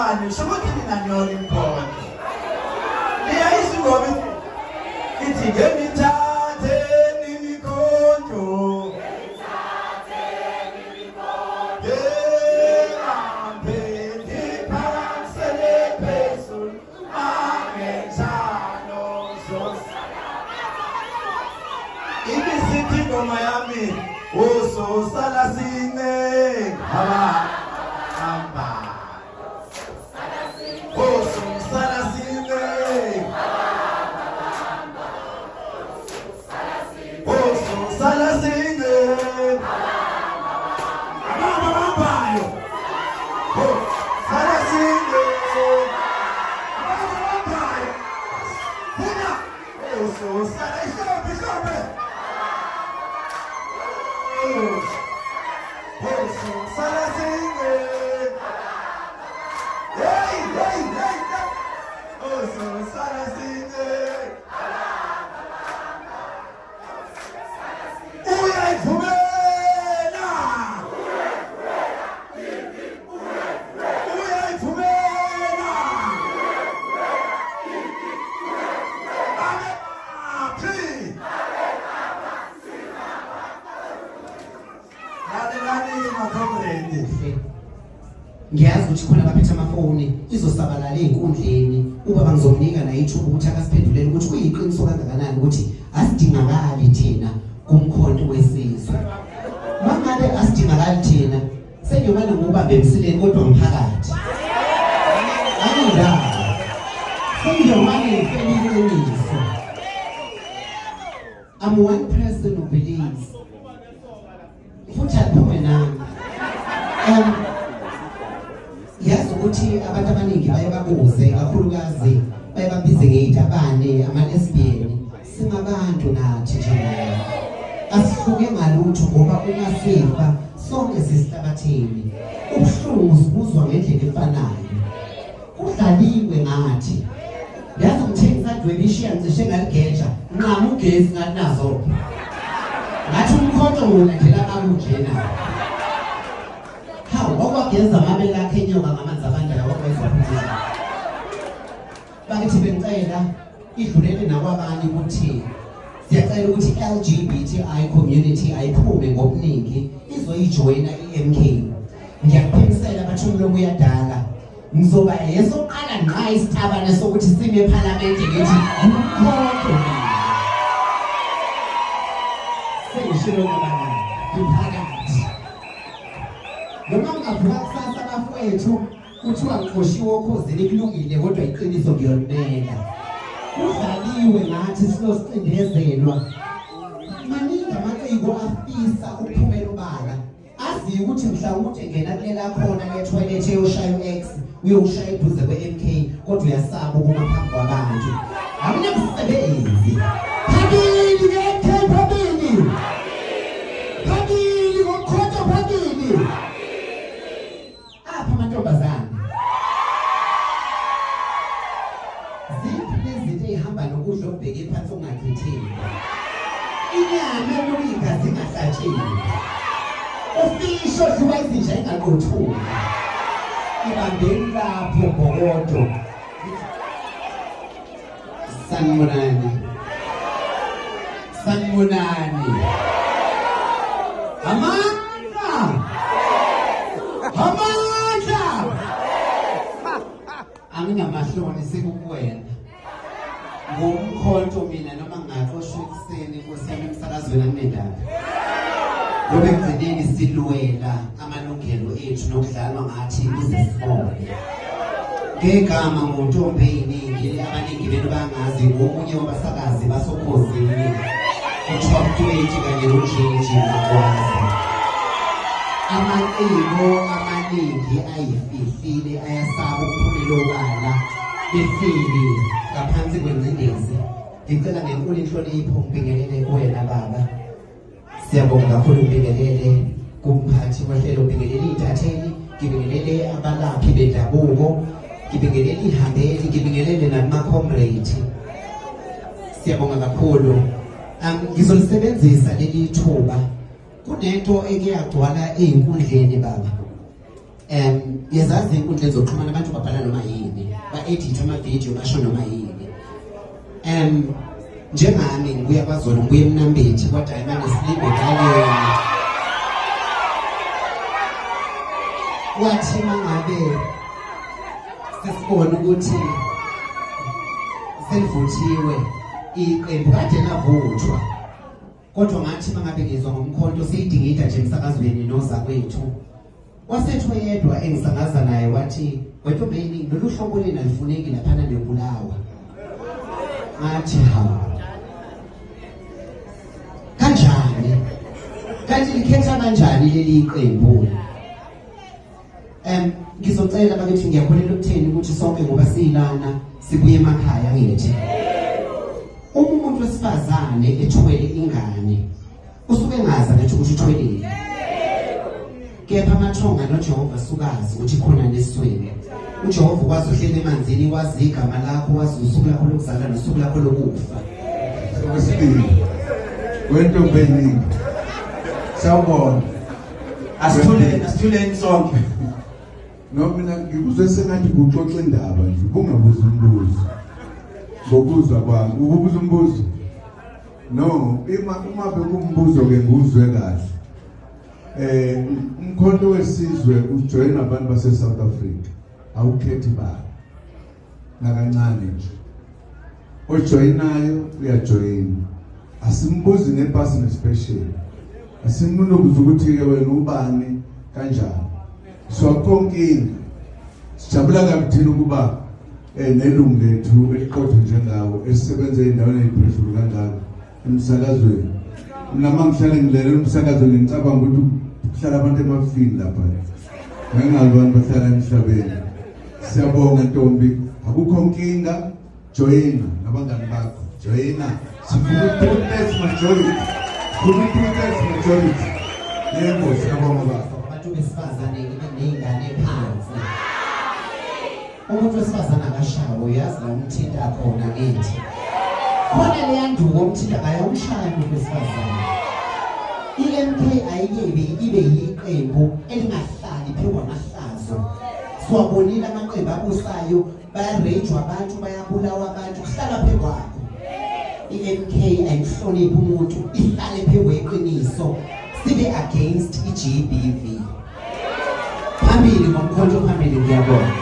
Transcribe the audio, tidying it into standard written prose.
Izitabane sho ukuthi nina niyona imkhonto. Niyayizwa ingoma ithi ngenithatheni imikhonto. Ibisithi ingoma yami usosala sine haba hamba usosala sine usosala sine ababa bambayo sala sine ababa bambayo funa usosala ihlombe ihlombe usosala sine hey hey hey usosala sine uyayivumela uyayivumela abaphi lalelani makhomredi. Ngiyazi ukuthi khona abaphethe amafoni izosabalala ey'nkundleni ubaba ngizomnika naye ithuba ukuthi akasiphendulele ukuthi kuyiqiniso kangakanani ukuthi asidingakali thina kumkhonto wesizwe. Mangabe asidingakali thina sengiyomane ngubambe emsileni kodwa ngiphakathi. Angindawo. Sengiyomane ngifele iqiniso. I'm one person who believes futhi aphume nami yazi ukuthi abantu abaningi baye babuze kakhulukazi baye babize ngeyitabane ama-lesbian singabantu nathi njengayo asihluke ngalutho ngoba uma sifa sonke sisihlabathini ubuhlungu sibuzwa ngendlela efanayo kudlaliwe ngathi yazi ngithe ngisadweba ishiya ngicishe ngaligeja nqama ugesi ngathi nazo ngathi umkhonto ngiwulandela kakunjena hawu wakwageza amabele akhe enyoka ngamanzi abandayo wakwezwa futhi bakithi bengicela idlulele nakwabanye ukuthi siyacela ukuthi LGBTI community ayiphume ngobuningi izoyijoyina iMK ngiyakuphimisela bathi umlomo uyadala ngizoba yesoqala ngqa isitabane sokuthi sime ephalamende ngithi ngumkhonto sengishilo nabangani ngiphakathi noma ngingavuka kusasa bafowethu kuthiwa ngixoshiwe okhozini kulungile kodwa iqiniso ngiyolimela kudlaliwe ngathi silosicindezelwa maningi amaciko afisa ukuphumela ubala aziyo ukuthi mhla umuntu engena kulela khona le-toilet eyoshaya u-x uyoshaya eduze kwe-mk kodwa uyasaba ukuma phambi kwabantu akunamsebenzi phambili nge-mk phambili phambili ngomkhonto phambili apha amantombazane ziphi lezinto ey'hamba nokudla okubheke phansi okungachitheki inyama enuka igazi ingahlatshiwe ufishi odliwa izinja ingaqothuli ibambeni lapho bhokodo Sanibonani. Sanibonani. Amandla. Amandla. Anginamahloni sekukuwena. Ngomkhonto mina noma ngingaxoshwa ekuseni Nkosi yami emsakazweni anginendaba. Ngoba ekugcineni silwela amalungelo ethu nokudlalwa ngathi kuze sibone. Ngegama nguntombi eyiningi abaningi benu bangazi ngomunye wabasakazi basokhozini u-top 20 kanye noJJ Magwaza. Amaciko amaningi ayifihlile ayasaba ukuphumela obala behleli ngaphansi kwengcindezi. Ngicela ngenkulu inhlonipho ngibingelele kuwena baba. Siyabonga kakhulu ngibingelele kumphathi wohlelo, ngibingelele iy'ntatheli, ngibingelele abalaphi bendabuko, ngibingelele iy'hambeli, ngibingelele nakuma-comrade. Siyabonga kakhulu. Ngizolisebenzisa leli thuba. Kunento eke yagcwala ey'nkundleni baba. Yazazi inkundla zokuxhumana, abantu babhala noma yini, ba-edit ama-video, basho noma yini. Njengami ngibuya kwaZulu, ngibuya eMnambithi, kwaDayimane, silimbe eqaleni. Kwathi mangabe sesibona ukuthi selivuthiwe iqembu, kade lavuthwa, kodwa ngathi mangabe ngizwa ngomkhonto siyidingida nje emsakazweni nozakwethu, wasethu yedwa engisangaza naye wathi, "Wentombeni, lolu hlobo lena lifuneki laphana, niyobulawa." Ngathi, "Hawu, kanjani? Kanti likhetha kanjani leli qembu?" Ngizocela bakithi, ngiyakholelwa ekutheni ukuthi sonke ngoba siyilana sibuye emakhaya. Ngithi uma umuntu wesifazane ethwele ingane, usuke engazi ngithi ukuthi uthwelile, kepha amathonga noJehova sukazi ukuthi khona neswele. UJehova ukwazi uhlele emanzini, wazi igama lakho, wazi usuku lakho lokuzalwa nosuku lakho lokufa. Okwesibili, wentombi eningi, sawubona. Asithuleni, asithuleni sonke. No, mina ngikuzwe sengathi kuxoxa indaba nje, ubungabuza umbuzo. Ngokuzwa kwami ububuza umbuzo. No, ima uma bekumbuzo ke nguzwe kahle. Umkhonto wesizwe ujoyina abantu base South Africa, awukhethi bani nakancane nje. Ojoyinayo uyajoyina, asimbuzi nepasi nespecial, asimunukuza ukuthi ke wena ubani kanjani. So akukho nkinga, sijabula kabi thina ukuba nelungu lethu eliqotho njengawo elisebenza ey'ndaweni ey'phezulu kangaka emsakazweni. Mina uma ngihlale ngilalela umsakazweni, ngicabanga ukuthi kuhlala abantu emafini lapha, ngingazi abantu bahlala emhlabeni. Siyabonga ntombi, akukho nkinga, joyina nabangani bakho, joyina. Sifuna 2/3 majority, sifuna 2/3 majority. Yebo, siyabonga baba. Abantu besifazane ney'ngane phansi, umuntu wesifazane akashawe. Uyazi la umthinta khona, ngithi khona leya nduku omthinta ngayo, umshaya umuntu wesifazane. I-MK ayikebe ibe yiqembu elingahlali phezu kwamahlazo. Siwabonile amaqembu abusayo, bayarejwa abantu, bayabulawa abantu, kuhlala phezu kwakho. I-MK ayimhloniphi umuntu, ihlale phezu kweqiniso. Sibe against i-GBV. Phambili ngomkhonto, phambili! Ngiyabonga.